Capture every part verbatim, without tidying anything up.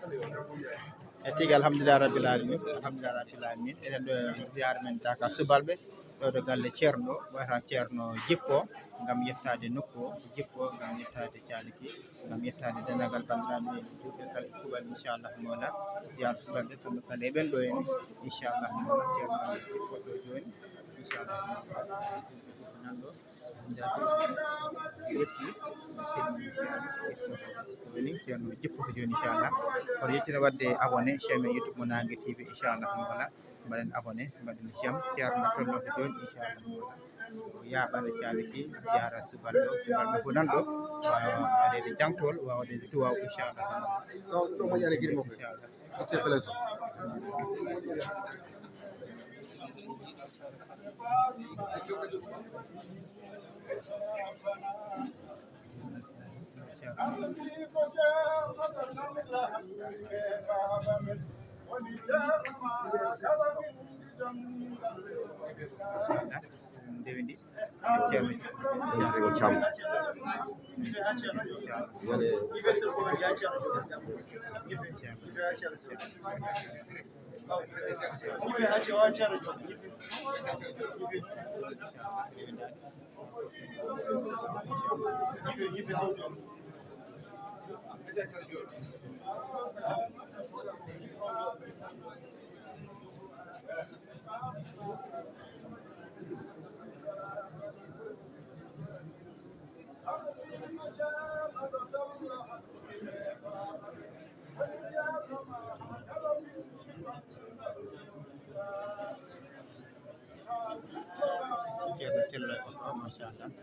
E tigi, alhamdulillah rabbil alamin, alhamdulillah rabbil alamin. Eɗen ɗo ziyaara men Daaka Subalɓe, ɗo ɗo galle Ceerno, wata Ceerno Jippo, ngam yettaade nokku o, Jippo ngam yettaade Caaliki, ngam yettaade denndaangal banndiraaɓe julɓe kala e kuuɓal, inchallah mawla. Ziyaara Subalɓe, kamɓe kala eɓen ɗo en, inchallah mawla. Ceerno Jippo ɗo jooni, inchallah mawla. Nan ɗo. Woni Ceerno Jippo ko jooni, inchallah. Kono yettude waɗde abonné chaîne YouTube mo Naange T V, inchallah mawla. Mbaɗen abonné, mbaɗen j'aime. Ceerno tolno ko jooni, inchallah mawla. Yaaɓana Caaliki, ziyaara Subalɓe, Subalɓe ko nan ɗo. Waawa waɗeede jangtol, waawa waɗeede duwaaw, inchallah. Ɗo, ɗo moƴƴani giɗi makko. Inchallah. Acce fele so. Ndewindi. Ceerno Ibrahima Thiam. Ñande Ceerno Tello e ko ɗo, machallah. Machallah.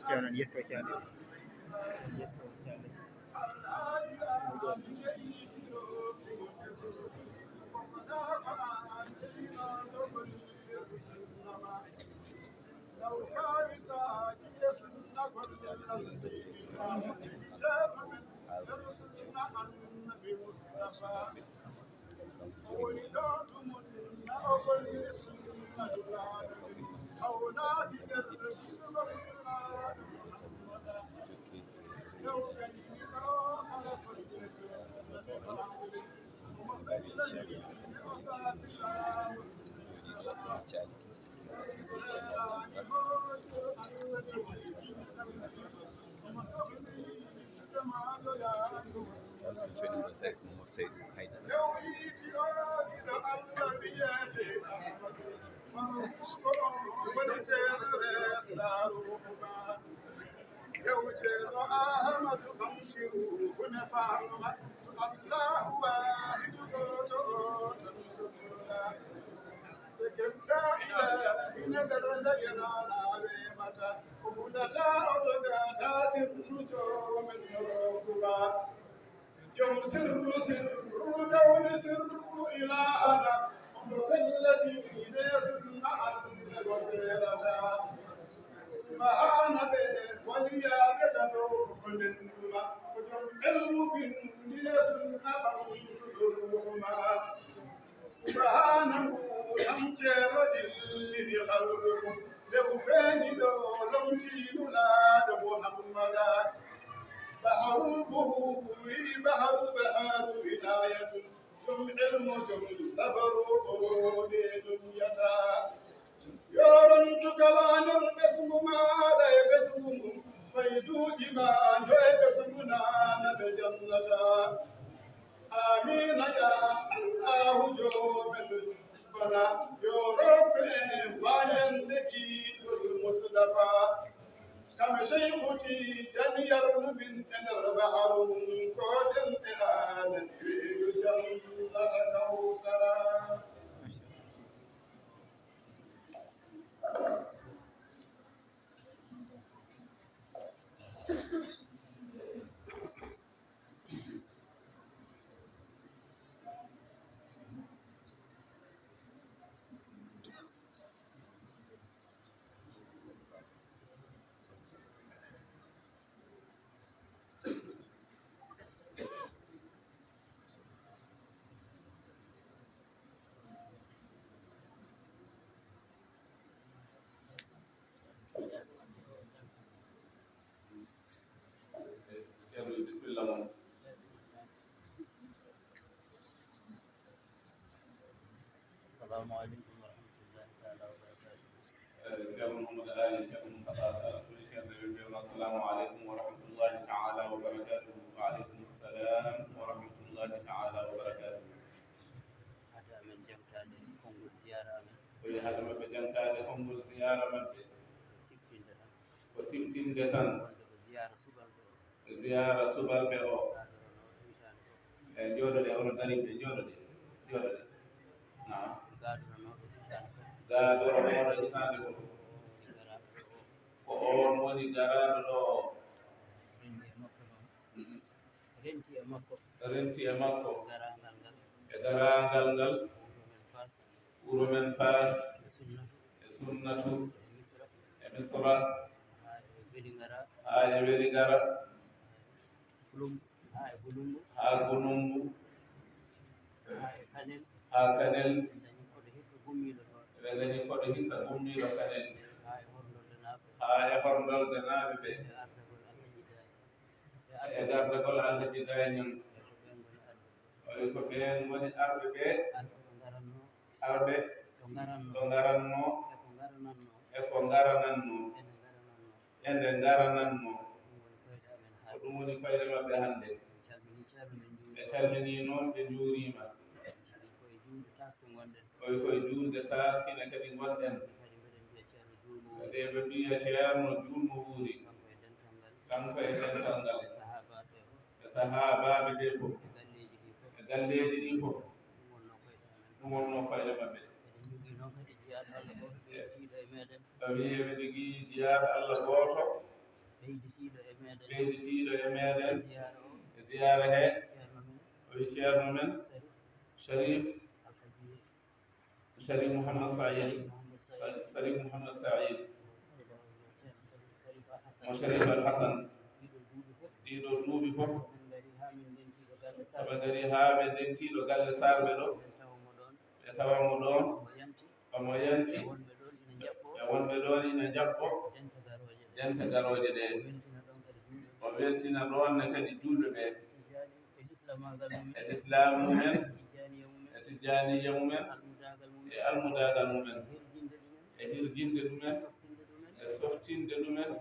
Ceerno, en yetto Ceerno. En yetto Ceerno. Salmon twenty-four seven mo Seydou Haydara. Yewteeɗo Ahmadu Bamtiru, hune faanuma, Allahu waahidu gooto o tan jogoɗa. Ɓe keɓɗa ilaahi ne ɓernde yenana weemata, o hulata o dogata sirru joomen no kuma. Jom sirru sirru kawni sirru ilaahana, omo felliti ne sunna Annabi seerata. Subhaana ɓe waliyaaɓe tato ko nen ɗuma, ko jom elmu binndi e sunna ɓamtuɗo ɗuma. Subhaana ngu tan ceero dillini halluɗo, nde o feeñi ɗo lomtii Nulaaɗo Muhammada. Baharu buhu buwi baharu baharu wilaayatun, jom elmu jom sabaru o roode dunyata. Yorontu kala nder ɓesngu maaɗa e ɓesngu mum, fayduuji ma njo e ɓesngu naana ɓe jannata. Amiina ya Allaahu joomen, bana yo rokku en wañande giɗol Mustafa. Kame Seyku Tijaani yarnu min e nder baharu mum, ko ɗen e aana إنك ترسلا. Ceerno, bisimilla mon. Assalamu aleykum wa rahmatullahi taala wa barakatuh. Eh, Ceerno Mouhamadou Ali, Ceerno Mountakha Sall, ko Ceerno ɓe mbiyata, assalamu aleykum wa rahmatullahi taala wa barakatuh. Wa aleykum salam wa rahmatullahi taala wa barakatuh. Hade amen jangtaade konngol ziyaara amen. Ko yo hade maɓɓe jangtaade konngol ziyaara maɓɓe. Ko siftinde tan. Ko siftinde tan. Wonde ko ziyaara subalɓe o. Ziyaara subalɓe o. Gaadoronooɗo hitaande fof. E jooɗoɗe, onon dariiɓe, jooɗoɗe, jooɗoɗe. Naam. Gaadoronooɗo hitaande fof. Gaadoronooɗo hitaande fof. Woni garaaɗo ɗo o. Ko oon woni garaaɗo ɗo o. Renndi e makko ɗon. Renti e makko. Renti e makko. Garaangal ngal. E garaangal ngal. Wuro men Faas. Wuro men Faas. E Sunnatu. E Sunnatu. E Misra. E Misra. Haa e Welingara. Haa e Welingara. Hulum-, haa e Hulumbu. Haa Hulumbu. Haa e Kanel. Haa Kanel. Ɓe dañi koɗo hikka gummiiɗo toon. Ɓe dañi koɗo hikka gummiiɗo Kanel. Haa e Horndoldenaaɓe. Haa e Horndoldenaaɓe ɓe. E ardagol Alhaji Daay. E gardagol Alhaji Daay ñan. O wi ko ɓeen ngoni arɓe ɓe. Arɓe ɓe ngaranno. Arɓe. Ɗo ngaranno. Ɗo ngaranno. E ko ngarananno. E ko ngarananno. Ene ngarananno. Ene ngarananno. Ɗum woni koyɗe amen hannde. Ko ɗum woni koyɗe maɓɓe hannde. En calminii Ceerno, men njuuriima. Ɓe calminii noon, ɓe njuuriima. Ko e juulde taaske ngonɗen. Koye, koye juulde taaskine kadi ngonɗen. Kadi mbeɗen mbiya Ceerno juulmo wuuri. Kadi ɓe mbiya Ceerno juulmo wuuri. Kanko e dental ngal. Kanko e dental ngal. E sahaabaaɓe fof. E sahaabaaɓe ɓe fof. E galleeji ɗi fof. E galleeji ɗi fof. Ɗum wonnoo koyɗe amen. Ɗum wonnoo koyɗe maɓɓe. Eɗen njogii noon kadi jiyaaɗo Allah gooto ɓeyditiiɗo e meeɗen. Tawi eɓe njogii jiyaaɗo Allah gooto. Ɓeyditiiɗo e meeɗen. Ɓeyditiiɗo e meeɗen. Ziyaara o. E ziyaara he. Ceerno men. O wi Ceerno men. Sharif. Sharif. Alhaji. Sharif Mouhammad Saïd. Sharif Mouhammad Saïd. Sharif Mouhammad Saïd. Mo Sharif Al Hassan. Ɗiɗo duuɓi fof. Ɗiɗo duuɓi fof. Ɓe ngari haa ɓe ndentii ɗo galle Sarr. Ɓe ngari haa ɓe ndentii ɗo galle Sarr ɓe ɗo. Ɓe tawa mo ɗoon. Ɓe tawa mo ɗoon. Omo yanti. Omo yanti. E wonɓe ɗoon ina njaɓɓoo. E wonɓe ɗoon ina njaɓɓoo. Dente garooje ɗe. Dente garooje ɗe. O weltina ɗoon kadi juulɓe. O weltina ɗoon ne kadi juulɓe ɓe. Tijjaani e lislamaagal mumen. E lislaam mumen. Tijjaaniya mumen. E tijjaaniya mumen. Almudaagal mumen. E almudaagal mumen. Hirjinde ɗumen. E hirjinde ɗumen. E softinde ɗumen. E softinde ɗumen.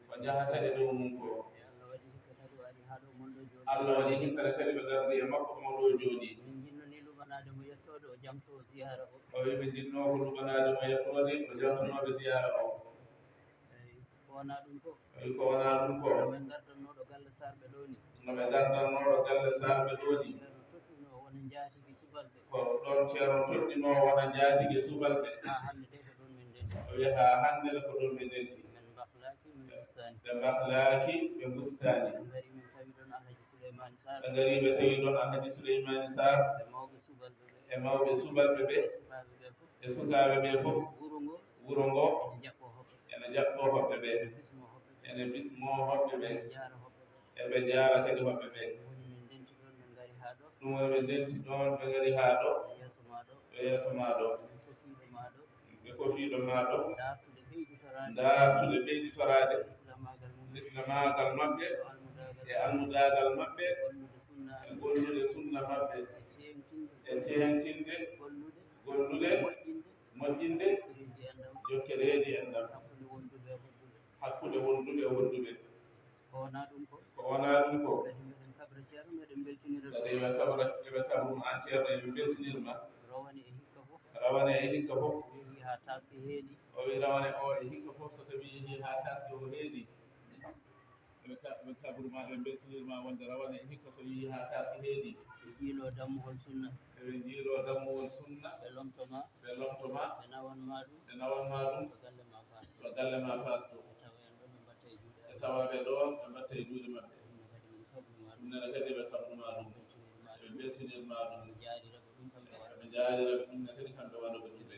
Ko jahata e dow mum. Ko jahata e dow mum ko. E Allah waɗi hikka kadi o ari haa ɗo mon ɗo jooni. Allah waɗi hikka kadi ɓe ngardi e makko mo ɗo jooni. Min njinnoo ni luɓanaade mo yettoode o jaŋtoo ziyaara o. O wi ɓe njinnoo ko luɓanaade mo yettoode o jaŋtonooɓe ziyaara o. Eey, ko wonaa ɗum ko. Eey, ko wonaa ɗum ko. No ɓe ngardatnoo ɗo galle Sarr ɓe ɗo ni. No ɓe ngardatnoo ɗo galle Sarr ɓe ɗo ni. Ceerno toɗɗinoo wona njaatige subalɓe. Ko ɗoon Ceerno toɗɗinoo wona njaatige subalɓe. Haa hannde de ko ɗoon min ndenti. O wi haa hannde de ko ɗoon min ndenti. Min mbahlaaki, min mbustaani. Ɓe mbahlaaki, ɓe mbustaani. Ɓe ngari min tawi ɗoon Alhaji Suleymaani Sarr. Ɓe ngari ɓe tawi ɗoon Alhaji Suleymaani Sarr. E mawɓe subalɓe ɓe. E mawɓe subalɓe ɓe. E sukaaɓe ɓe fof. E sukaaɓe ɓe fof. Wuro ngo. Wuro ngo. Ene jaɓɓoo hoɓɓe. Ene jaɓɓoo hoɓɓe ɓe. Ene bismoo hoɓɓe ɓe. Ene bismoo hoɓɓe ɓe. Ene jaara hoɓɓe ɓe. Eɓe jaara kadi hoɓɓe ɓe. Ɗum woni min ndenti ɗoon, ɓe ngari haa ɗo. Ɗum woni ɓe ndenti ɗoon, ɓe ngari haa ɗo. E yeeso maa ɗo. E yeeso maa ɗo. Ɓe kofiiɗo maa ɗo. Ɓe kofiiɗo maa ɗo. Daartude ɓeyditoraade. Daartude ɓeyditoraade. Islamaagal mum. Islamaagal maɓɓe. E almudaagal. E almudaagal maɓɓe. Gollude sunna. E gollude sunna maɓɓe. E teeŋtinde. E teeŋtinde. Gollude. Gollude. Moƴƴinde. Moƴƴinde. Jokkereeji enɗam. Jokkereeji enɗam. Hakkunde wonduɓe e hoɗduɓe. Hakkunde wonduɓe e hoɗduɓe. Ko wonaa ɗum ko. Ko wonaa ɗum ko. Kadi meɗen kabra Ceerno, meɗen mbeltinira ɗum. Kadi eɓe kabra, eɓe kabru ma an Ceerno, eɓe mbeltinir ma. Rawane e hikka fof. Rawane e hikka fof. So yehii haa taaske heedi. O wi rawane o e hikka fof, so tawi yehii haa taaske o heedi. Ɓe ka-, ɓe kabru ma, ɓe mbeltinir ma wonde rawane e hikka so yehi haa taaske heedi. Ɓe jiilo dammuwol sunna. Eɓe jiilo dammuwol sunna. Ɓe lomto ma. Ɓe lomto ma. Ɓe nawan ma ɗum. Ɓe nawan ma ɗum. Ko galle ma faas. Ko galle ma faas to. Ɓe tawa en ɗo, ɓe mbatta e juuɗe. Ɓe tawa ɓe ɗo, ɓe mbatta e juuɗe maɓɓe. Ɗum ne kadi ɓe kabru ma ɗum. Ɓe mbeltinir ma ɗum. Ɓe mbeltinir ma ɗum. Ɓe jaarira ɓe ɗum kamɓe waɗa. Ɓe jaarira ɓe ɗum ne kadi kamɓe waɗa ɓe ɗum ɓe.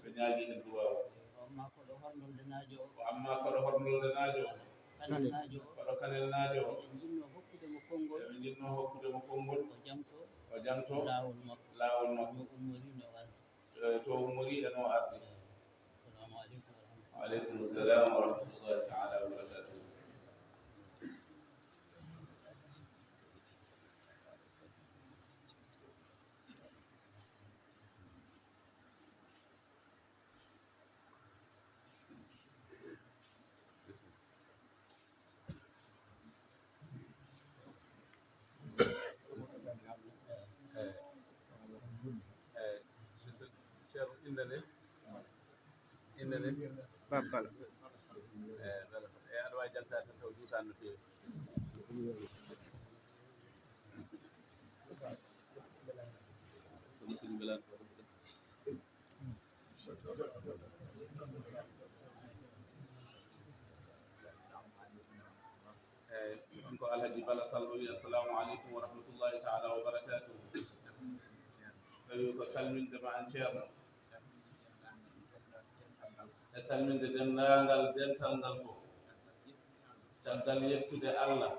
Ɓe ñaagi heen duwaaw. Ɓe ñaagi heen duwaaw. O amma koɗo hornolde naajo o. O amma koɗo hornolde naajo o. Kanel naajo o. Koɗo kanel naajo o. Eɓe njinnoo hokkude mo konngol. Eɓe njinnoo hokkude mo konngol. O jaŋto. O jaŋto. Laawol makko. Laawol makko. No ummori, no ardi. Eh, to ummori e no ardi. Assalamu aleykum wa rahmatullahi. Wa aleykum salam wa rahmatullahi taala wa barakatuh. Ceerno, innde nde? Innde nde? Babbal. Eh, Bala Sall. Eh, aɗa waawi jaltaade tan taw juutaani no feewi. Eeyi, ɗum ko Alhaji Bala Sall o wi, "Assalamu aleykum wa rahmatullahi taala wa barakatuh." Tawi ko salminde ma an ceerno. E salminde denndaangal dental ngal fof. Caggal yettude Allah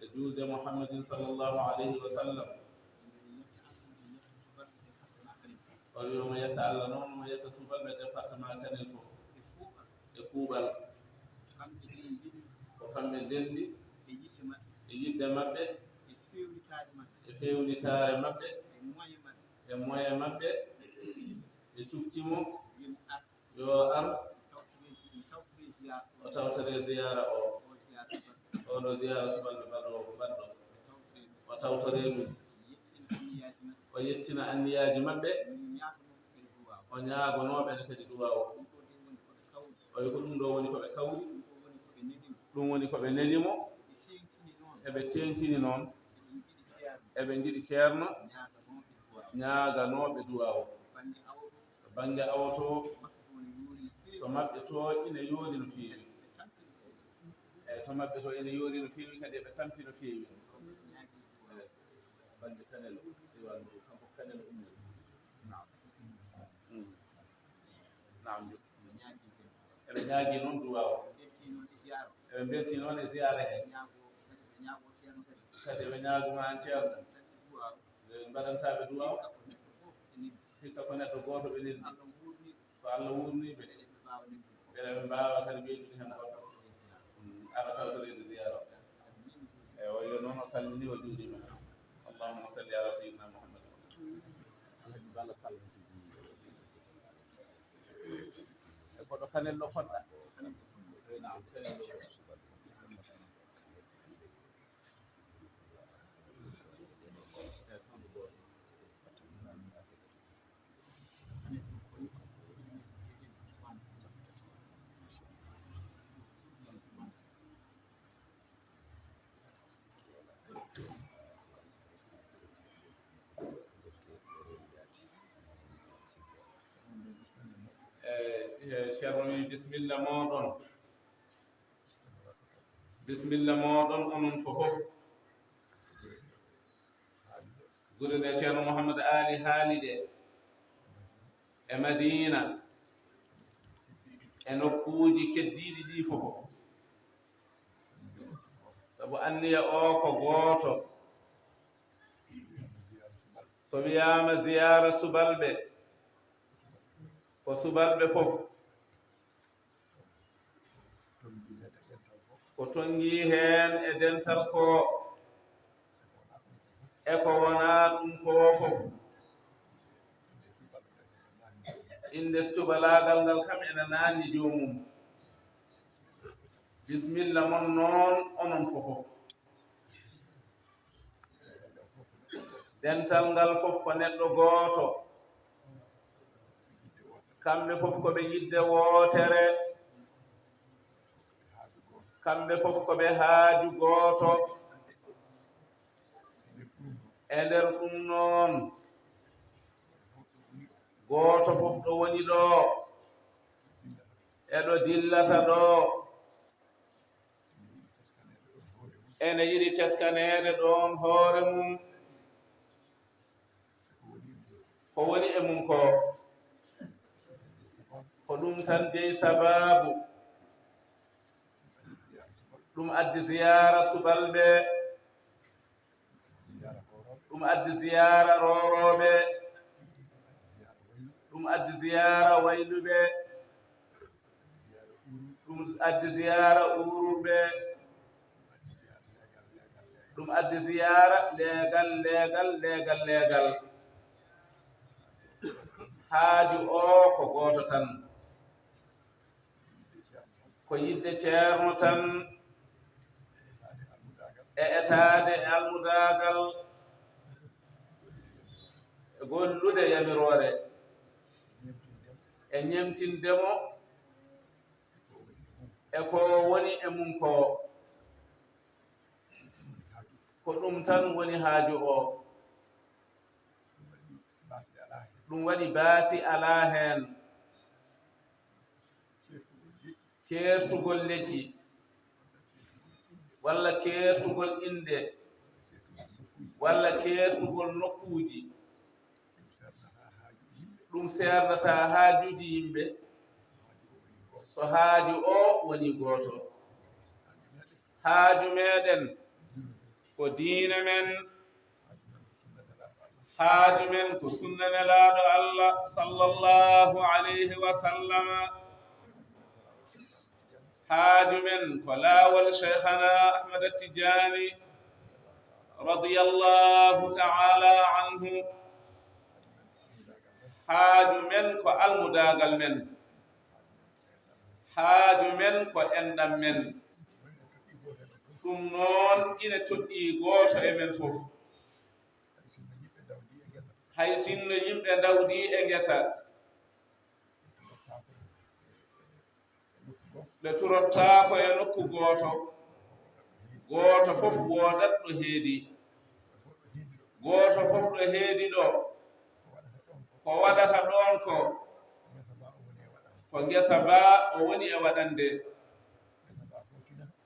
e juulde Muhammadin sallallahu alayhi wa sallam. O wi omo yetta Allah noon, omo yetta subalɓe département Kanel fof. E kuuɓal. Ko kamɓe ndenndi e yiɗde maɓɓe. E feewnitaare maɓɓe. E moyen maɓɓe. E cukti mo. Yo ar. O tawtore ziyaara o. Oɗo ziyaara subalɓe baɗo, baɗɗo. O tawtore ɗum. O yettina anniyaaji maɓɓe. O ñaagonooɓe ne kadi duwaaw. O wi ko ɗum ɗo woni ko ɓe kawri. Ɗum woni ko ɓe neli mo. Eɓe teeŋtini noon. Eɓe njiɗi ceerno. Ñaaganooɓe duwaaw. Bannge awo to, to maɓɓe to ina yoori no feewi. Eeyi, to maɓɓe to ina yoori no feewi, kadi eɓe tampi no feewi. Eeyi, bannge Kanel, diwaan ndu, kanko Kanel ummori. Naam. Mm. Naam, jo-, eɓe ñaagi noon duwaaw. Eɓe mbeltii noon e ziyaara heen. Kadi eɓe ñaaguma aan ceerno. Nde mbaɗantaa ɓe duwaaw. Hikka ko neɗɗo gooto ɓe neldi. So Allah wuurnii ɓe, mbele ɓe mbaawa kadi ɓeydude heen goɗɗo. Mm, ara tawtoreede ziyaara o. Eeyi, o yo noon o salminii, o juuriima. Allahumma salli ala sayyidina Muhammad. Alhaji Bala Sall. E koɗo Kanel no fotɗa. Eeyi, naam, Kanel no fotɗa. Eh, eh, Ceerno wi, "Bisimilla mooɗon." Bisimilla mooɗon, onon fofof. Gure ɗe Ceerno Mouhammad Ali haali ɗe e Madina, e nokkuuji keddiiɗi ɗi fofof. Sabu anniya o ko gooto. So wiyaama ziyaara subalɓe, ko subalɓe fof. Ko tonngi heen e dental ko, e ko wonaa ɗum ko fof. Innde subalaagal ngal kam ena naanni joomum. Bisimilla mon noon, onon fof. Dental ngal fof ko neɗɗo gooto. Kamɓe fof ko ɓe yidde wootere. Kamɓe fof ko ɓe haaju gooto. E nder ɗum noon, gooto fof ɗo woni ɗo, e ɗo dillata ɗo, ene yiɗi teskaneede ɗoon hoore mum. Ko woni e mum ko, ko ɗum tan jeyi sabaabu. Ɗum addi ziyaara subalɓe. Ɗum addi ziyaara roorooɓe. Ɗum addi ziyaara wayluɓe. Ɗum addi ziyaara uururɓe. Ɗum addi ziyaara leegal, leegal, leegal, leegal. Haaju o ko gooto tan. Ko yiɗde Ceerno tan, e etaade e almudaagal, e gollude yamiroore, e ñemtinde mo e ko woni e mum ko. Ko ɗum tan woni haaju o. Ɗum waɗi baasi alaa heen. Ceertugol leƴƴi, walla ceertugol innde, walla ceertugol nokkuuji, ɗum seernata haajuuji yimɓe, so haaju o woni gooto. Haaju meɗen ko diine men, haaju men ko sunna Nelaaɗo Allah, sallallahu alayhi wa sallama. Haaju men ko laawol Cheikhana Ahmad Tijani, radiyallahu ta'ala anhu. Haaju men ko almudaagal men. Haaju men ko enɗam men. Ɗum noon ina toɗɗii gooto e men fof. Hay sinno yimɓe ndawdi e ngesa, ɓe turottaako e nokku gooto. Gooto fof woodat ɗo heedi. Gooto fof ɗo heedi ɗo. Ko waɗata ɗoon ko, ko ngesa baa o woni e waɗande.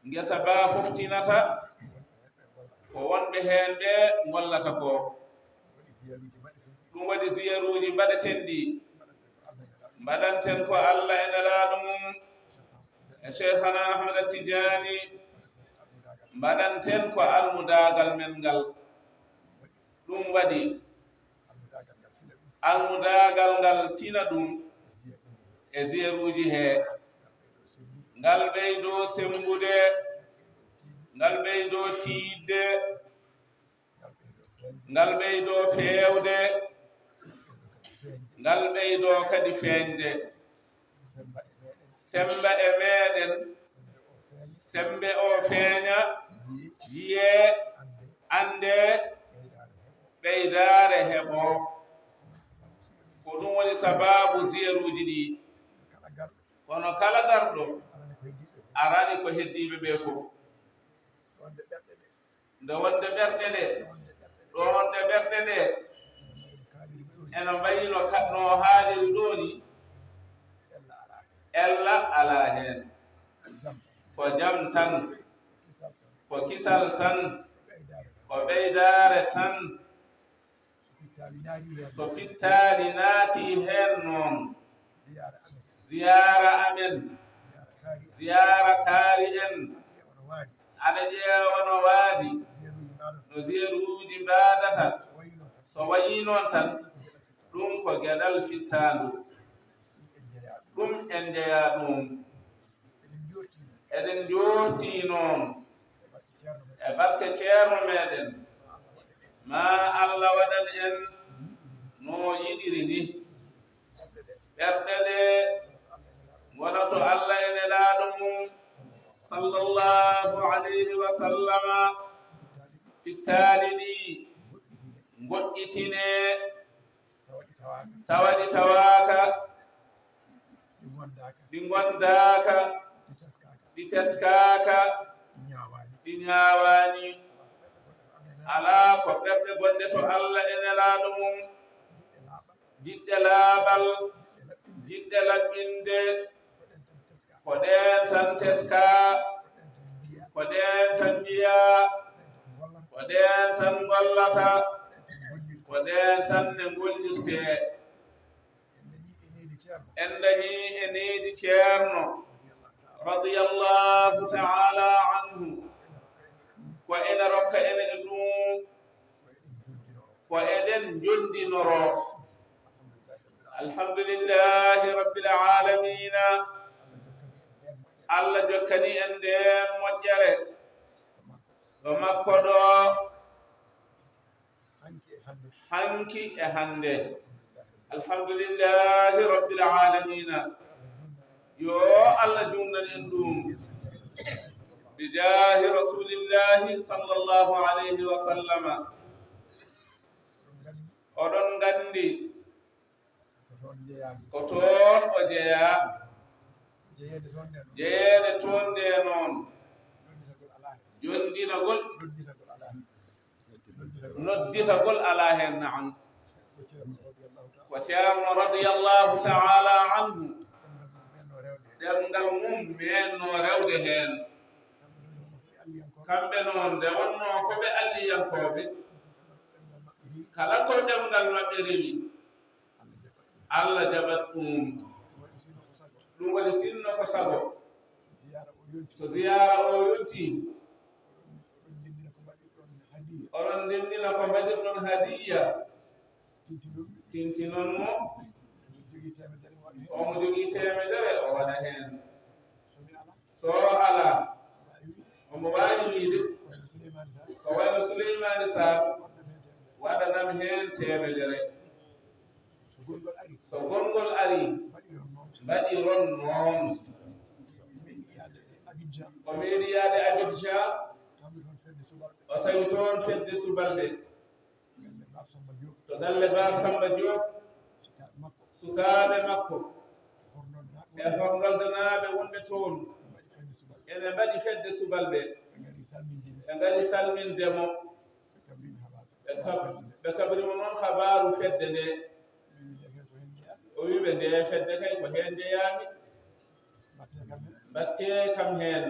Ngesa baa fof tinata ko wonɓe heen ɓe ngollata ko. Ɗum waɗi ziyaruuji mbaɗeten ɗi. Mbaɗanten ko Allah e Nelaaɗo mum, e Cheikhana Ahmada Tijaani. Mbaɗanten ko almudaagal men ngal. Ɗum waɗi almudaagal ngal tina ɗum e ziyaruuji he. Ngal ɓeydoo semmbude, ngal ɓeydoo tiiɗde, ngal ɓeydoo feewde, ngal ɓeydoo kadi feeñde. Semmba e meeɗen, semmbe o feeña, yiyee, anndee, ɓeydaare heɓoo. Ko ɗum woni sabaabu ziyaruuji ɗi. Kono kala garɗo arani ko heddiiɓe ɓe fof. Nde wonde ɓerɗe ɗe, ɗo wonde ɓerɗe ɗe, eno mbayi no ka-, no haaliri ɗo ni, ella alaa heen. Ko jam tan, ko kisal tan, ko ɓeydaare tan. So pittaali naatii heen noon, ziyaara amen, ziyaara kaari en, aɗa ƴeewa no waadi, no ziyaruuji mbaadata. So wayii noon tan, ɗum ko geɗal fittaandu. Ɗum en njeyaa ɗum. Eɗen njoortii noon e barke Ceerno meeɗen, maa Allah waɗan en no yiɗiri ni. Ɓerɗe ɗe ngona to Allah e Nelaaɗo mum, sallallahu alayhi wa sallama, pittaali ɗi ngoɗɗitinee, tawa ɗi tawaaka, ɗi ngondaaka, Ɗi teskaaka, ɗi ñaawaani. Alaa ko ɓerɗe bonɗe to Allah e Nelaaɗo mum. Jiɗɗe laaɓal, jiɗɗe laɓɓinde, ko ɗeen tan teskaa, ko ɗeen tan mbiyaa, ko ɗeen tan ngollata, ko ɗeen tan ne ngollirtee. En dañii e nehdi Ceerno, radiyallahu ta'ala anhu, ko ene rokka en e ɗum, ko eɗen njonndinoro. Alhamdulillahi rabbil aalamiina. Allah jokkani en ndeen moƴƴere ɗo makko ɗo. Hanki e hannde. Alhamdulillahi rabbil aalamiina. Yo Allah juutnan en ɗum. Bi jaahi rasulillahi sallallahu alayhi wa sallama. Oɗon nganndi ko toon o jeyaa. Jeyeede toon nde noon. Jonndinagol. Nodditagol alaa heen, naam. Ko Ceerno radiyallahu ta'ala anhu, ɗemngal mum meenno rewde heen. Kamɓe noon, nde wonnoo ko ɓe alliyankooɓe, kala ko ɗemngal maɓɓe rewi, Allah jaɓat ɗum. Ɗum waɗi sinno ko sago. So ziyaara o yontii, oɗon ndenndina ko mbaɗirɗon hadiyya. Tintinon mo. Omo jogii teemedere, o waɗa heen. So alaa, omo waawi wiyde, ko wayno Suleymaani Saar, waɗanam heen teemedere. So gonngol arii, mbaɗiron noon. O meeɗi yahde Abidjan, o tawi toon fedde subalɓe. To galle Baar Samba Diop, sukaaɓe makko e horndoldanaaɓe wonɓe toon, ene mbaɗi fedde subalɓe. Ɓe ngari salminde mo. Ɓe kab-, ɓe kabri mo noon habaaru fedde nde. O wi ɓe, nde fedde kay ko heen njeyaami. Mbattee kam heen.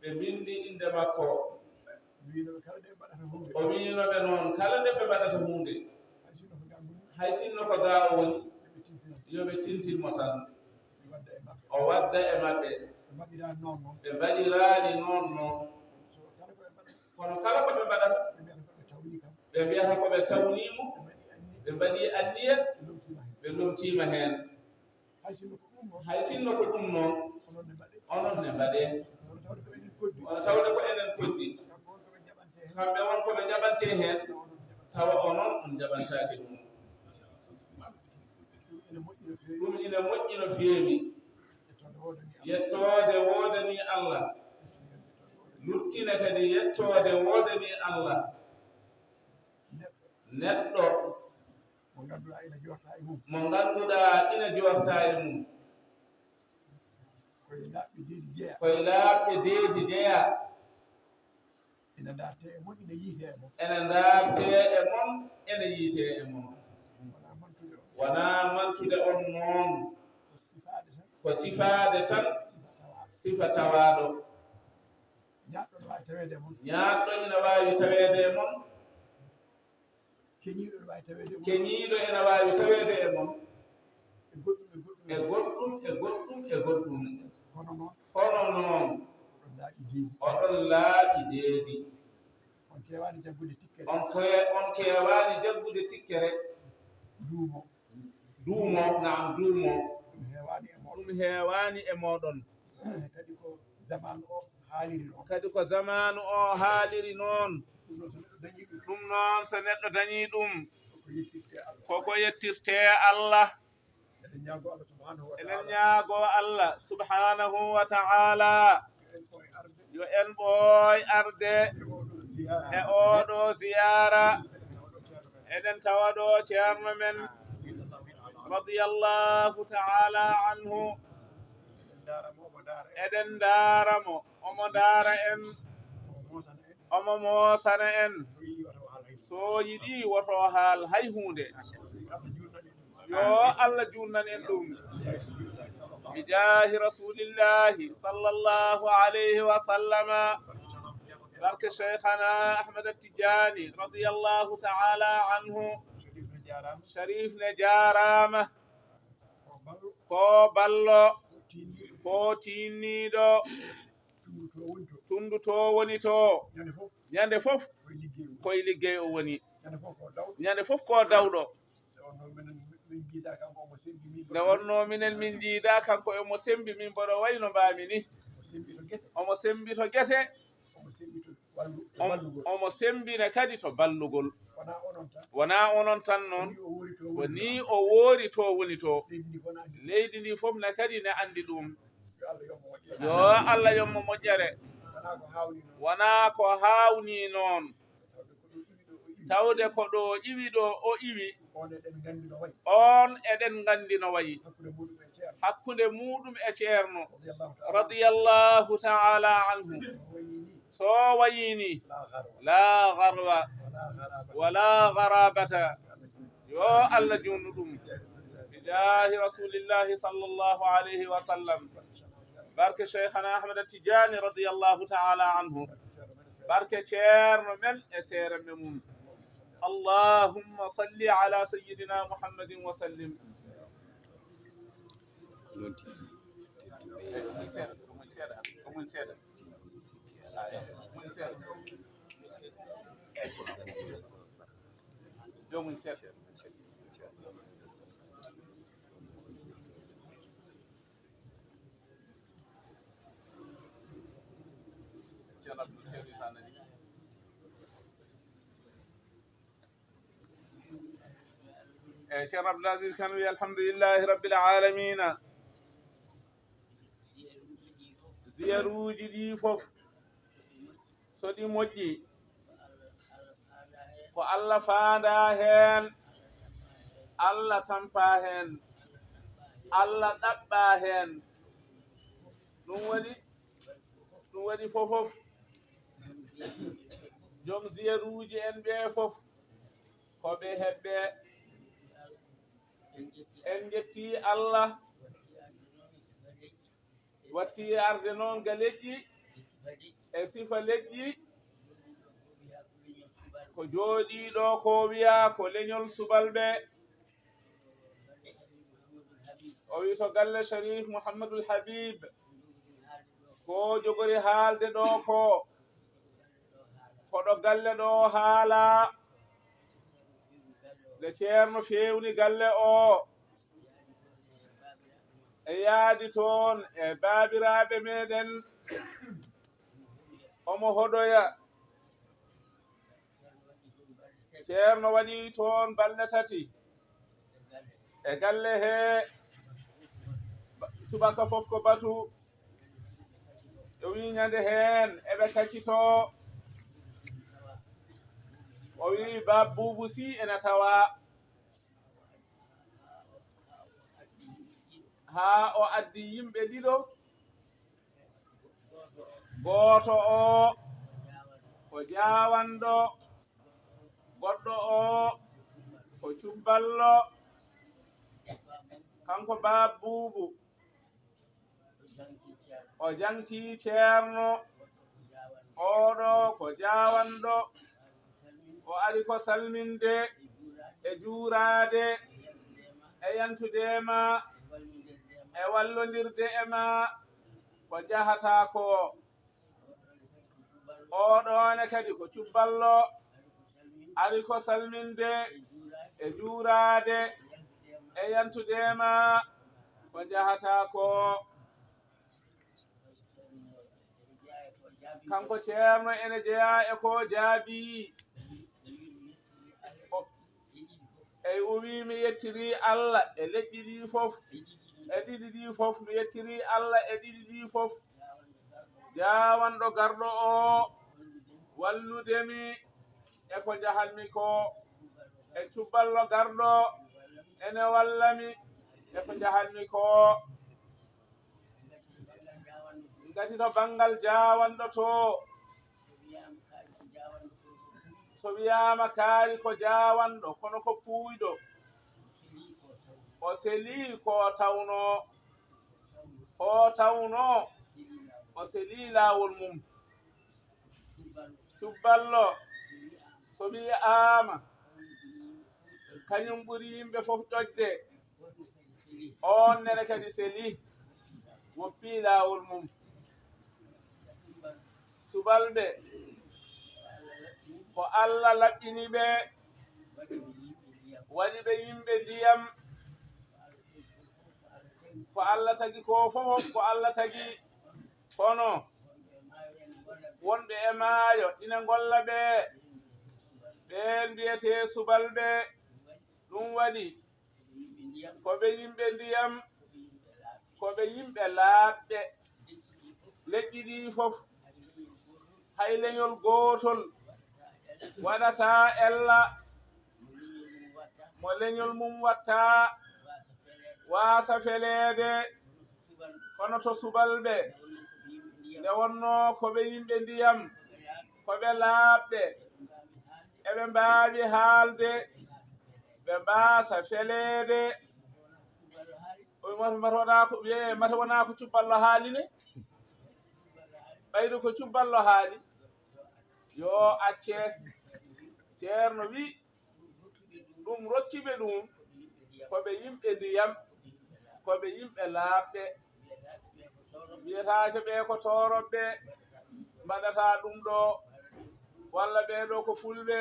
Ɓe mbinndi innde makko. O wiino ɓe noon, kala nde ɓe mbaɗata huunde, hay sinno ko ga o woni, yo ɓe tintin mo tan. O wadda e maɓɓe. Ɓe mbaɗiraani noon noon. Kono kala ko ɓe mbaɗata, ɓe mbiyata ko ɓe tawnii mo, ɓe mbaɗii anniya, ɓe lomtiima heen. Hay sinno ko ɗum noon, onon ne mbaɗee. Kono tawde ko enen koddi, kamɓe won ko ɓe njaɓantee heen, tawa onon on njaɓantaake ɗum. Ɗum ina moƴƴi no feewi. Yettoode woodanii Allah. Luttine kadi yettoode woodanii Allah. Neɗɗo mo ngannduɗaa ina jooɗta e mum. Mo ngannduɗaa ina jooɗta e mum. Koye laaɓɓe deedi jeyaa. Koye laaɓɓe deedi jeyaa. Ina ndaartee e mon, ina yiitee e mon. Ene ndaartee e mon, ene yiitee e mon. Wonaa mantude on. Wonaa mantude on noon. Ko sifaade tan. Ko sifaade tan. Sifa tawaaɗo. Sifa tawaaɗo. Ñaaɗɗo ina waawi taweede e mon. Ñaaɗɗo ina waawi taweede e mon. Keñiiɗo ene waawi taweede e mon. Keñiiɗo ene waawi taweede e mon. E goɗɗum, e goɗɗum, e goɗɗum, e goɗɗum. Kono noon. Kono noon. Oɗon laaɓi deedi. Oɗon laaɓi deedi. On keewaani jaggude tikkere. On koye-, on keewaani jaggude tikkere. Duumo. Duumo, naam, duumo. Ɗum heewaani e mooɗon. Ɗum heewaani e mooɗon. Kadi ko zamaanu o haaliri noon. Kadi ko zamaanu o haaliri noon. Ɗum noon, so neɗɗo dañii ɗum, ɗum noon, so neɗɗo dañii ɗum, ko ko yettirtee Allah. Ko ko yettirtee Allah. Eɗen ñaagoo Allah subhanahu wa ta'ala. Eɗen ñaagoo Allah subhanahu wa ta'ala. Yo en ɓooy arde. Yo en ɓooy arde e oɗo ziyaara. E oɗo ziyaara. Eɗen tawa ɗo Ceerno men, radiyallahu ta'ala anhu. Eɗen ndaara mo, omo Eɗen ndaara mo, omo ndaara en, omo moosana en. So yiɗi woto haal hay huunde. Yo Allah juutnan en ɗum. Bi jaahi Rasulillahi sallallahu alayhi wa sallama. Barke Cheikhana Ahmad Tijani radiyallahu ta'ala anhu. Sharif ne jaaraama. Ko ballo, ko tiinniiɗo, tundu to woni to. Ñande fof koye liggey o woni. Ñande fof ko dawɗo. Nde wonno minen min njiida kanko omo sembi min mboɗo wayno mbaami ni. Omo sembi to gese. Omo sembina kadi to ballugol. Wonaa onon tan noon, ko ni o woori to woni to. Leydi ndi fof ne kadi ne anndi ɗum. Yo Allah yommo moƴƴere. Wonaa ko haawnii noon. Tawde ko ɗo iwi ɗo o iwi, oon eɗen nganndi no wayi. Hakkunde muɗum e ceerno radiyallahu ta'ala anhu. So wayini, la garwa wala garabata. Yo Allah juutnu ɗum. Bi jaahi Rasulillahi sallallahu alayhi wa sallam. Barke Cheikhana Ahmad Tijani radiyallahu ta'ala anhu. Barke ceerno men e seeremɓe mum. Allahumma salli ala sayyidina Muhammadin wa sallim. Eyi, Ceerno Abdoul Aziz Kane wi alhamdulillahi rabbil alamina. Ziyaruuji ɗi fof, so ɗi moƴƴi, ko Allah faandaa heen, Allah tampaa heen, Allah ɗaɓɓaa heen. Ɗum waɗi, ɗum waɗi fof fof. Joom ziyaruuji en ɓe fof, ko ɓe heɓɓe. En njetti Allah, watti arde noon ga leƴƴi, e sifa leƴƴi. Ko jooɗiiɗo ko wiya ko leñol subalɓe. O wi to galle Sharif Mouhamadul Habib, ko jogori haalde ɗo ko, ko ɗo galle ɗo haala. Nde ceerno feewni galle o, e yaadi toon e baabiraaɓe meɗen, omo hoɗoya. Ceerno waɗi toon balɗe tati e galle he, subaka fof ko batu. O wi ñande heen eɓe kacito. O wi Baab Buubu Sii ena tawa. Haa o addi yimɓe ɗiɗo. Gooto o ko jaawanɗo, goɗɗo o ko cubballo. Kanko Baab Buubu, o jaŋti ceerno. Oɗo ko jaawanɗo. O ari ko salminde, e juuraade, e yantude e ma, e wallondirde e ma. Ko njahata ko. Oɗo ne kadi ko cubballo, ari ko salminde, e juuraade, e yantude e ma. Ko njahata ko. Kanko ceerno ene jeyaa e ko jaabi. O, eyi, o wi mi yettiri Allah e leƴƴi ɗi fof, e ɗiɗi ɗi fof, mi yettiri Allah e ɗiɗi ɗi fof. Jaawanɗo garɗo o wallude mi e ko njahatmi ko, e cubballo garɗo ene walla mi e ko njahatmi ko. Ngati to banngal jaawanɗo to, so wiyaama kaari ko jaawanɗo, kono ko puuyɗo. O selii ko tawnoo, ko tawnoo o selii laawol mum. Cubballo, so wiyaama, kañum ɓuri yimɓe fof ƴoƴde. Oon nene kadi selii, woppii laawol mum. Subalɓe, ko Alla laɓɓini ɓe, waɗi ɓe yimɓe ndiyam. Ko Alla tagi ko fof, ko Alla tagi. Kono wonɓe e maayo ina ngolla ɓe, ɓeen mbiyetee subalɓe. Ɗum waɗi ko ɓe yimɓe ndiyam, ko ɓe yimɓe laaɓɓe. Leƴƴi ɗii fof, hay leñol gootol waɗataa ella mo leñol mum watta waasa feleede. Kono to subalɓe, nde wonnoo ko ɓe yimɓe ndiyam, ko ɓe laaɓɓe, eɓe mbaawi haalde, ɓe mbaasa feleede. O wi mata, mata wonaa ko, wiyee, mata wonaa ko cubballo haali ne? Ɓayde ko cubballo haali, yo acce. Ceerno wi, ɗum rokki ɓe ɗum, ko ɓe yimɓe ndiyam, ko ɓe yimɓe laaɓɓe. Mbiyetaake ɓe ko tooroɓɓe mbaɗata ɗum ɗo, walla ɓee ɗo ko fulɓe.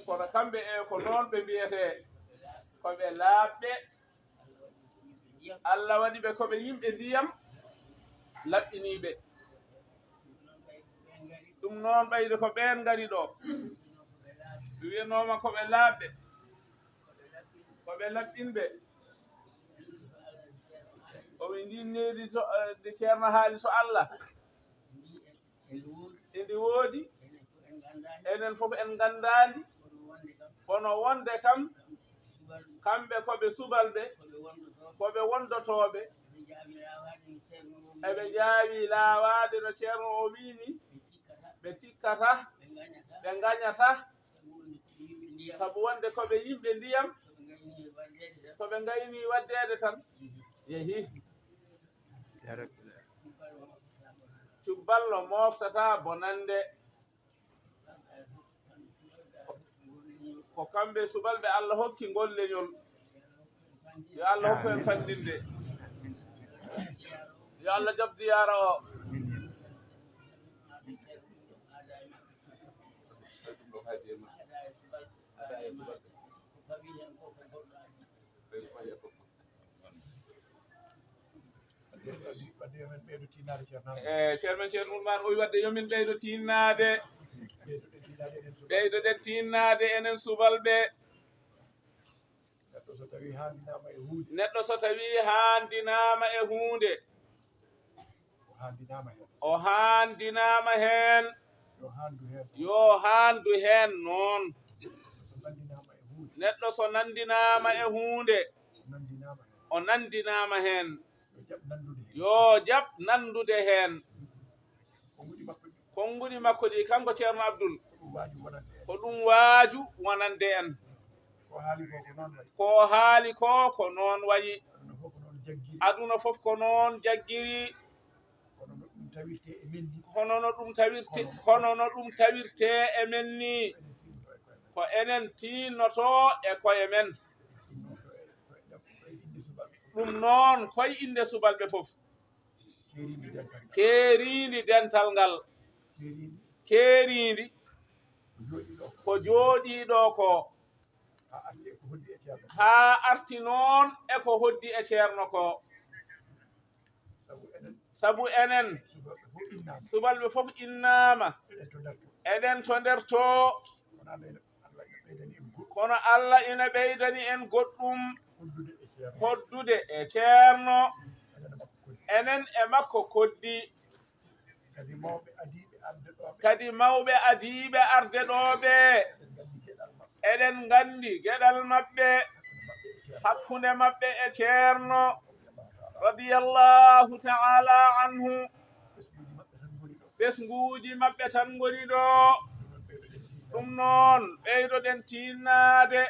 Kono kamɓe e ko noon ɓe mbiyetee, ko ɓe laaɓɓe. Alla waɗi ɓe ko ɓe yimɓe ndiyam, laɓɓiniiɓe. Ɗum noon ɓayde ko ɓeen ngari ɗo, ɓe wiyanooma ko ɓe laaɓɓe, ko ɓe laɓɓinɓe. O wi ndin needi to, eh, nde Ceerno haali to Alla. Endi woodi, enen fof en nganndaandi, kono wonde kam, kamɓe ko ɓe subalɓe, ko ɓe wondotooɓe, eɓe njaawi laawaade no Ceerno o wiyi ni, ɓe tikkata, ɓe ngañata, sabu wonde ko ɓe yimɓe ndiyam, so ɓe ngayni waɗdeede tan, yehi. Cubballo mooftataa bonannde. Ko kamɓe subalɓe Alla hokki ngol leñol. Yo Alla hokku en fanndinde. Yo Alla jaɓ ziyaara o. Wadde yo min ɓeydo tinnaade, Ceerno Amadou. E, Ceerno men Ceerno Oumar, o wi wadde yo min ɓeydo tinnaade. Ɓeydo ɗen tinnaade, enen subalɓe. Ɓeydo ɗen tinnaade, enen subalɓe. Neɗɗo so tawi haandinaama e huunde. Neɗɗo so tawi haandinaama e huunde. O haandinaama heen. O haandinaama heen. Yo haandu heen. Yo haandu heen noon. So nanndinaama e huunde. Neɗɗo so nanndinaama e huunde. O nanndinaama heen. O nanndinaama heen. Yo jaɓ nanndude heen. Yo jaɓ nanndude heen. Konnguɗi makko ɗi. Konnguɗi makko ɗi, kanko Ceerno Abdul. Ko ɗum waaju wonande en. Ko ɗum waaju wonande en. Ko haali ko, ko noon wayi. Ko haali ko, ko noon wayi. Aduna fof ko noon jaggiri. Aduna fof ko noon jaggiri. Kono no ɗum tawirtee e men ni. Kono no ɗum tawirte-, kono no ɗum tawirtee e men ni. Ko enen tiinnotoo e koye men. Ɗum noon, koye innde subalɓe fof. Keeriindi dental ngal. Keeriindi dental ngal. Keeriindi. Keeriindi. Ko jooɗii ɗo ko. Ko jooɗii ɗo ko. Haa arti e ko hoddi e Ceerno. Haa arti noon e ko hoddi e Ceerno ko. Sabu enen. Sabu enen. Subalɓe fof innaama. Subalɓe fof innaama. Eɗen to nder to. Eɗen to nder to. Kono Alla ina, Alla ina ɓeydani en goɗɗum. Kono Alla ina ɓeydani en goɗɗum. Hoddude e Ceerno. Hoddude e Ceerno. Enen e makko koddi. Enen e makko koddi. Kadi mawɓe adiiɓe arde ɗo ɓe. Kadi mawɓe adiiɓe arde ɗo ɓe. Eɗen nganndi geɗal maɓɓe. Eɗen nganndi geɗal maɓɓe. Hakkunde maɓɓe e Ceerno. Hakkunde maɓɓe e Ceerno. radiyallahu ta'ala anhu. Ɓesnguuji maɓɓe tan ngoni ɗo. Ɗum noon, ɓeydoɗen tiinnaade,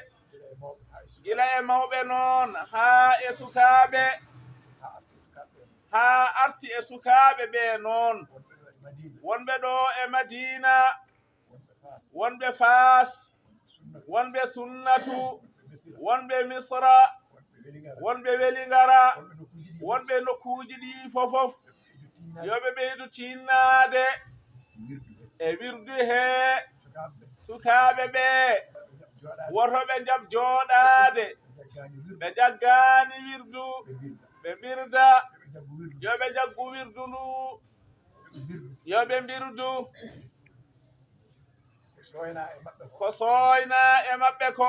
gila e mawɓe noon, haa e sukaaɓe, haa arti e sukaaɓe ɓe noon. Wonɓe ɗo e Madiina, wonɓe Faas, wonɓe Sunnatu, wonɓe Misra, wonɓe Welingara, wonɓe nokkuuji ɗi fof fof. Yo ɓe ɓeydu tiinnaade e wirdu he sukaaɓe ɓe. Woto ɓe njaɓ jooɗaade, ɓe njaggaani wirdu, ɓe mbirda. Yo ɓe njaggu wirdu ndu, yo ɓe mbirdu. Ko sooyna e maɓɓe ko,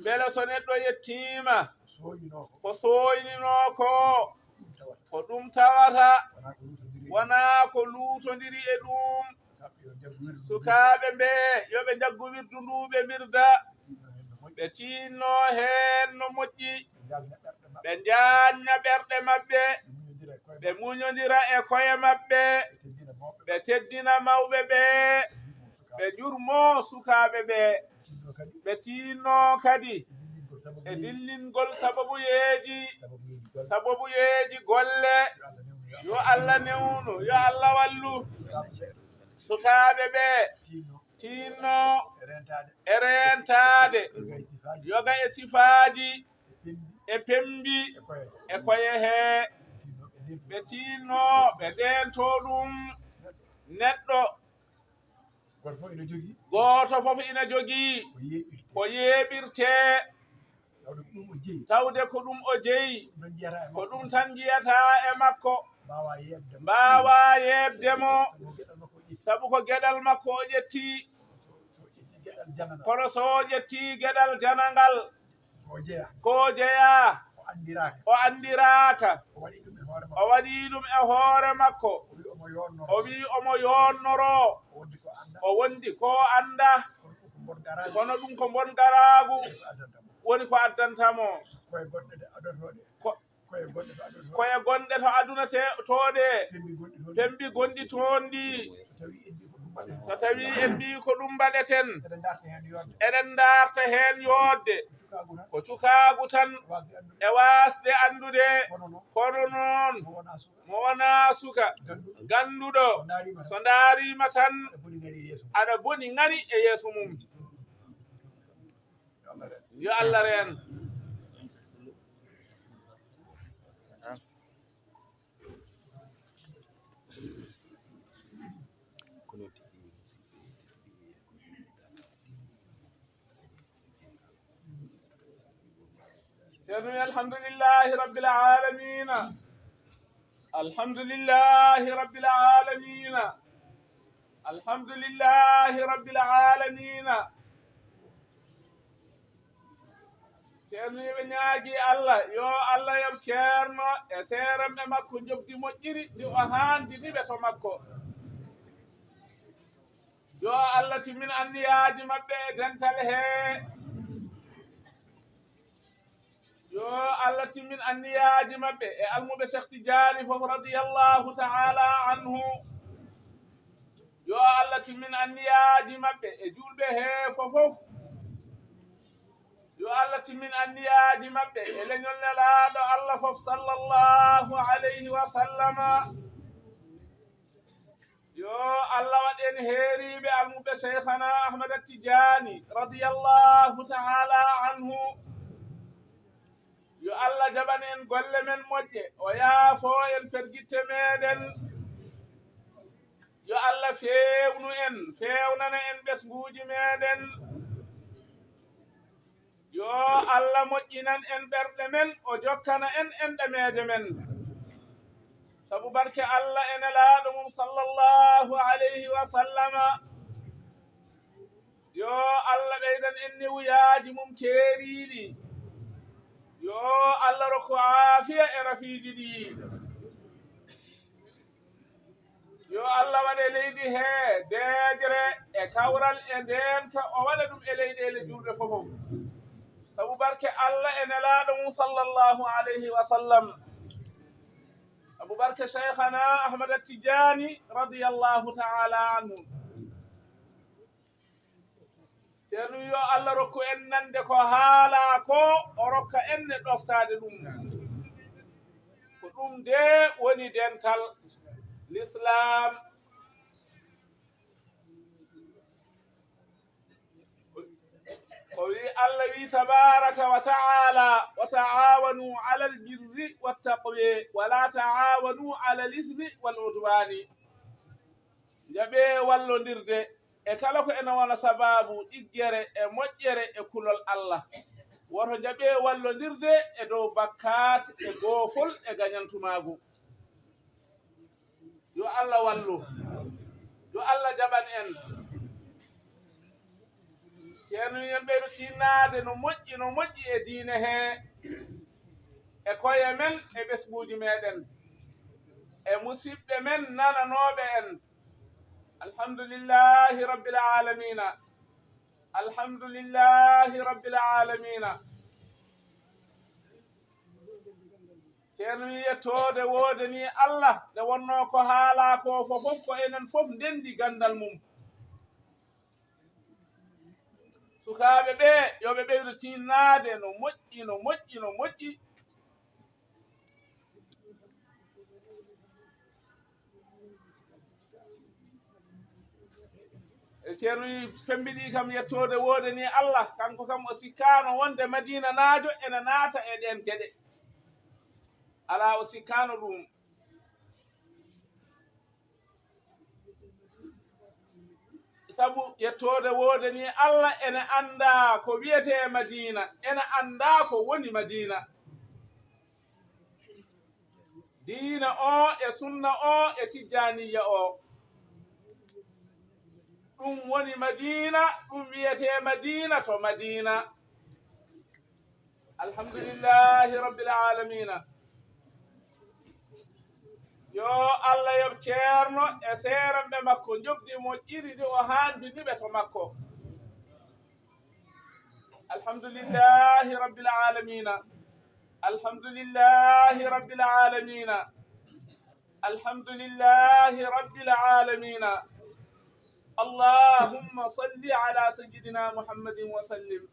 mbele so neɗɗo yettiima, ko sooyninoo ko, ko ɗum tawata, wonaa ko luutondiri e ɗum. Sukaaɓe ɓe, yo ɓe njaggu wirdu ndu, ɓe mbirda, ɓe tiinno heen no moƴƴi, ɓe njaanña ɓerɗe maɓɓe, ɓe muñondira e koye maɓɓe, ɓe teddina mawɓe ɓe, ɓe njurmo sukaaɓe ɓe. Ɓe tiinno kadi e dillingol sababuyeeji, sababuyeeji golle. Yo Allah newnu, yo Allah wallu sukaaɓe ɓe. Tiinno e reentaade, yoga e sifaaji, e pembi, e koye he. Ɓe tiinno, ɓe ndeento ɗum. Neɗɗo gooto fof ina jogii ko yeeɓirtee, tawde ko ɗum o jeyi, ko ɗum tan njiyata e makko, mbaawaa yeeɓde mo, sabu ko geɗal makko o ƴetti. Kono so o ƴetti geɗal janangal, ko jeyaa, o anndiraaka, o waɗii ɗum e hoore makko, o wii omo yoonnoro, o wondi ko annda, kono ɗum ko mbon garaagu woni ko addanta mo. Koye gonɗe to aduna too ɗe, pembi gonɗi toon ɗi, so tawii en mbii ko ɗum mbaɗeten, eɗen ndarta heen yooɗde, ko cukaagu tan e waasde anndude. Kono noon, mo wonaa suka, gannduɗo, so ndaariima tan, aɗa boni ŋari e yeeso mum. Yo Allah reen. Ceerno, alhamdulillahi rabbil aalamiina. Alhamdulillahi rabbil aalamiina. Alhamdulillahi rabbil aalamiina. Ceerno, yo ɓe ñaagi Allah, yo Allah yoɓ Ceerno e seerenɓe makko njoɓdi moƴƴiri ndi o haandini ɓe to makko. Yo Allah timmin anniyaaji maɓɓe e dental he. Yo Allah timmin anniyaaji maɓɓe e almuɓe Cheikh Tidiane fof radiyallahu ta'ala anhu. Yo Allah timmin anniyaaji maɓɓe e juulɓe he fof fof. Yo Allah timmin anniyaaji maɓɓe e leñol Nelaaɗo Allah fof sallallahu alayhi wa sallama. Yo Allah waɗ en heeriiɓe almuɓe Cheikhana Ahmad Tidiane radiyallahu ta'ala anhu. Yo Allah jaɓan en golle men moƴƴe, o yaafo en pergitte meɗen. Yo Allah feewnu en, feewnana en ɓesnguuji meɗen. Yo Allah moƴƴinan en ɓerɗe men, o jokkana en enɗameeje men. Sabu barke Allah e Nelaaɗo mum sallallahu alayhi wa sallama. Yo Allah ɓeydan en newuyaaji mum keeriiɗi. Yo Allah rokku aafiya e rafiiji ɗi. Yo Allah waɗ e leydi he deeƴre e kawral e ndeenka, o waɗa ɗum e leyɗeele juulɓe fof fof. Sabu barke Allah e Nelaaɗo mum, sallallahu alayhi wa sallam. Sabu barke Shaykhana Ahmad Tijani, radiyallahu ta'ala anhu. Ceerno wi yo Allah rokku en nande ko haalaa ko, o rokka en ne ɗoftaade ɗum. Ko ɗum de woni dental Lislaam. O wi, Allah wi tabaraka wa ta'ala, "Wa ta'awanu alal birri wat taqwa, wa la ta'awanu alal ismi wal udwani." Njaɓee wallondirde e kala ko ene wona sabaabu ɗiggere e moƴƴere e kulol Allah. Woto njaɓee wallondirde e dow bakkaat e goofol e gañantumaagu. Yo Allah wallu. Yo Allah jaɓan en. Ceerno, minen ɓeydo tinnaade no moƴƴi, no moƴƴi e diine he, e koye men, e ɓesnguuji meɗen, e musiɓɓe men nananooɓe en. Alhamdulillahi Rabbil Aalamiina. Alhamdulillahi Rabbil Aalamiina. Ceerno wi yettoode woodanii Allah, nde wonnoo ko haalaa ko fof, fof ko enen fof ndenndi ganndal mum. Sukaaɓe ɓe, yo ɓe ɓeydo tinnaade no moƴƴi, no moƴƴi, no moƴƴi. E Ceerno wi pembiɗi kam yettoode woodanii Allah, kanko kam o sikkaano wonde Madinanaajo ene naata e ɗeen geɗe. Alaa, o sikkaano ɗum. Sabu yettoode woodanii Allah ene anndaa ko wiyetee Madiina, ene anndaa ko woni Madiina. Diina o e sunna o e tijjaaniyya o. Ɗum woni Madiina, ɗum wiyetee Madiina to Madiina. Alhamdulillahi Rabbil Aalamiina. Yo Allah yoɓ Ceerno e seeranɓe makko, njoɓdi moƴƴiri ndi o haandini ɓe to makko. Alhamdulillahi Rabbil Aalamiina. Alhamdulillahi Rabbil Aalamiina. Alhamdulillahi Rabbil Aalamiina. Allahumma salli ala sayyidina Muhammadin wa sallim.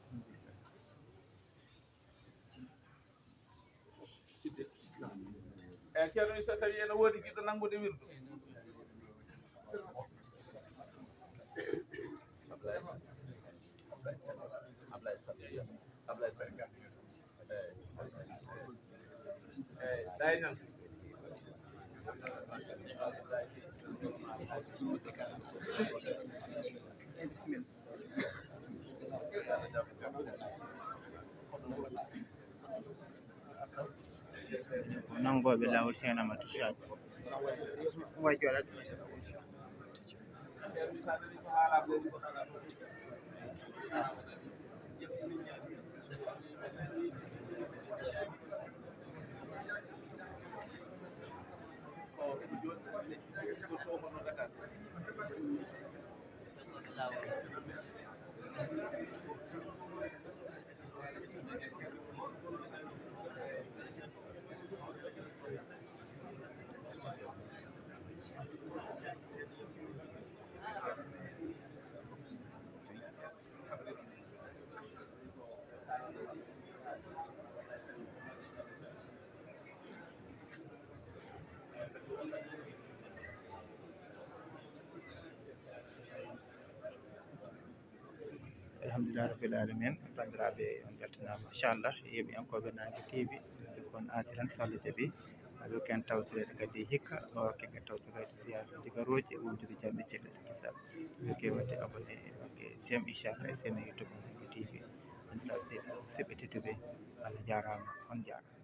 Sidde. Eyi, Ceerno Issa, tawi ene woodi jiɗɗo nanngude wirdu. Eyi, eyi, eyi, eyi, eyi, eyi, Nangooɓe laawol seenama tusaɓe. Way jooɗaade. Alhamdulillah Rabbil Alamin. Banndiraaɓe, on mbeltanaama, machallah, yeeɓiyankooɓe Naange T V, jokkon aadi tan so Allah jaɓi. Aɗo ken tawtoreede kadi hikka, ɗo rokke kadi tawtoreede ziyaara digarooje, wondude jam e ceɗɗo e kisal. Jokke waɗde abonné, jokke j'aime, inchallah, e sene YouTube Naange T V. Banndiraaɓe seeɗa, seɓɓe tedduɓe, Allah jaaraama, on jaaraama.